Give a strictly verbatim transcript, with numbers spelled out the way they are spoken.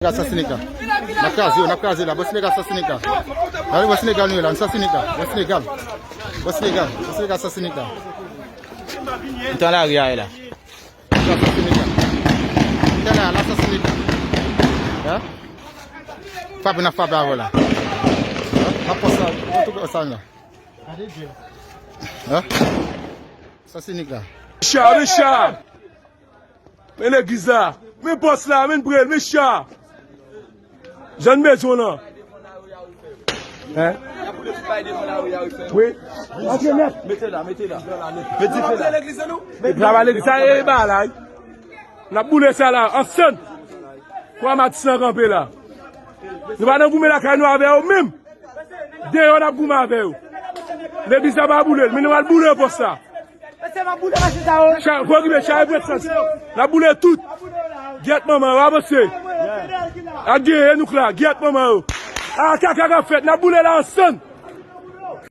Senegal Sansinik la. N ap kraze yo, n ap kraze la. Bò Senegal Sansinik la. Gade bò Senegal nou ye la, n Sansinik la. Bò Senegal. Bò Senegal. Bò Senegal Sansinik la. Antan lari a ye la. Senegal Sansinik la. Senegal la, Sansinik la. Hein? Frape n ap frape avè w la. Hein? N ap pòs la. Hein? Sansinik la. Cha, men cha. Men legliz la. Men pòs la, men prel, men cha. Jan bezwen lan. Hein? Wi. Antre nèt. Mete la, mete la. Mete dife la. Travay legliz sa e bagay. N ap boule sa la, ansanm. Kwa matis lan kanpe la. Nou pa nan goumen lakay nou avè yo menm. Deyò n ap goumen avè yo. Legliz la pa boule l, men nou al boule pòs la. Cha, fò okipe, cha e prèt santi. N ap boule tout. Gyèt manman yo, avanse. Ak gen e nouk la, gyèt manman yo. A kaka k ap fèt, n ap boule la ansanm.